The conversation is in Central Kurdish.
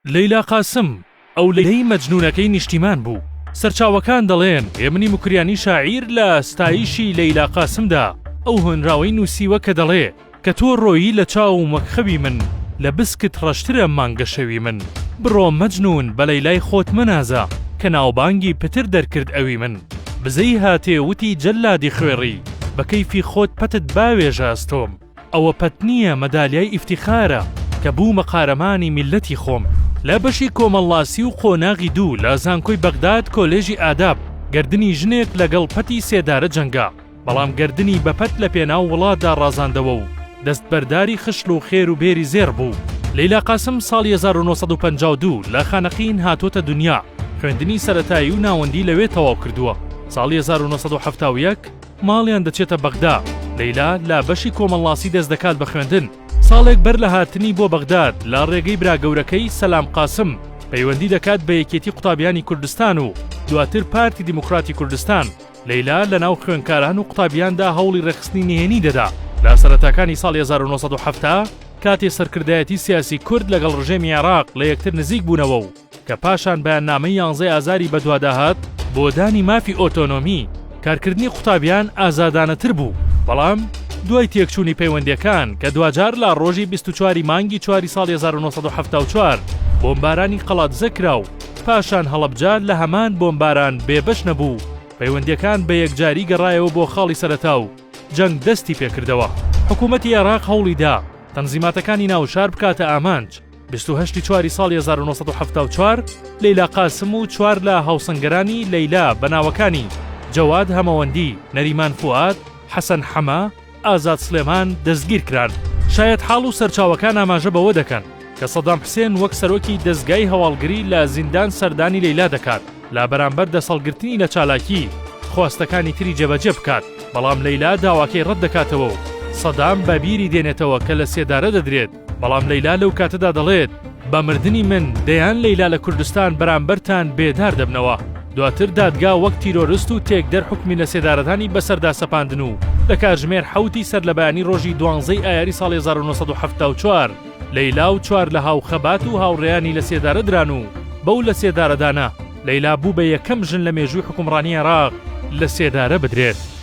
لەیلا قاسم، ئەو لەیلای مەجنوونەکەی نیشتیمان بوو. سەرچاوەکان دەڵێن، هێمنی موکریانی شاعیر لە ستایشی لەیلا قاسمدا ئەو هۆنراوەی نووسیوە کە دەڵێ، کە تۆ ڕۆیی لە چاوم وەک خەوی من، لە بسکت ڕەشترە مانگەشەوی من. بڕۆ مەجنوون بە لەیلای خۆت مەنازە، کە ناوبانگی پتر دەرکرد ئەوی من. بزەی هاتێ وتی جەللادی خوێڕی، بە کەیفی خۆت پەتت باوێژە ئەستۆم. ئەوە پەت نییە مەدالیای ئیفتیخارە کە بوومە قارەمانی میللەتی خۆم. لە بەشی کۆمەڵناسی و قۆناغی دوو لە زانکۆی بەغداد کۆلێژی ئاداب گەردنی ژنێک لەگەڵ پەتی سێدارە جەنگا، بەڵام گەردنی بە پەت لە پێناو وڵاتدا ڕازاندەوە و دەستبەرداری خشڵ و خێر و بێری زێڕ بوو. لەیلا قاسم ساڵی 1952 لە خانەقین هاتۆتە دونیا، خوێندنی سەرەتایی و ناوەندی لەوێ تەواو کردووە، ساڵی 1971 ماڵیان دەچێتە بەغدا، لەیلا لە بەشی کۆمەڵناسی دەست دەکات بە خوێندن، ساڵێک بەر لە هاتنی بۆ بەغداد لە ڕێگەی برا گەورەکەی سەلام قاسم پەیوەندی دەکات بە یەکێتی قوتابیانی کوردستان و دواتر پارتی دیموکراتی کوردستان، لەیلا لە ناو خوێندکاران و قوتابیاندا هەوڵی ڕێکخستنی نهێنی دەدا. لە سەرەتاکانی ساڵی 1970 کاتێ سەرکردایەتی سیاسی کورد لەگەڵ ڕژێمی عێراق لە یەکتر نزیک بوونەوە و کە پاشان بەیاننامەی یانزەی ئازاری بەدوادا هات بۆ دانی مافی ئۆتۆنۆمی، کارکردنی قوتابیان ئازادانەتر بوو، بەڵام دوای تێکچوونی پەیوەندییەکان کە دواجار لە ڕۆژی 24 ی مانگی چواری ساڵی 1974 بۆمبارانی قەڵادزە کرا و پاشان هەڵەبجە لە هەمان بۆمباران بێبەش نەبوو، پەیوەندییەکان بە یەکجاری گەڕایەوە بۆ خاڵی سەرەتا و جەنگ دەستی پێکردەوە. حکوومەتی عێراق هەوڵی دا تەنزیماتەکانی ناو شار بکاتە ئامانج، 28 ی چواری ساڵی 1974 لەیلا قاسم و چوار لە هاوسەنگەرانی لەیلا بە ناوەکانی، جەواد هەمەوەندی، نەریمان فوئاد، حەسەن حەمە، ئازاد سلێمان دەستگیر کران. شایەتحاڵ و سەرچاوەکان ئاماژە بەوە دەکەن کە سەدام حسێن وەک سەرۆکی دەزگای هەواڵگری لە زیندان سەردانی لەیلا دەکات لە بەرامبەر دەستهەڵگرتنی لە چالاکی خواستەکانی تری جێبەجێ بکات، بەڵام لەیلا داواکەی ڕەت دەکاتەوە و سەدام بە بیری دێنێتەوە کە لە سێدارە دەدرێت. بەڵام لەیلا لەو کاتەدا دەڵێت، بە مردنی من دەیان لەیلا لە کوردستان بەرامبەرتان بێدار دەبنەوە. دواتر دادگا وەک تیرۆرست و تێکدەر حوکمی لەسێدارەدانی بەسەردا سەپاندن و لە کاتژمێر حەوتی سەرلەبەیانی ڕۆژی دوانزەی ئایاری ساڵی 1974 لەیلا و چوار لە هاوخەبات و هاوڕێیانی لەسێدارە دران و بەو لەسێدارەدانە لەیلا بوو بە یەکەم ژن لە مێژووی حوکمڕانی عێراق لەسێدارە بدرێت.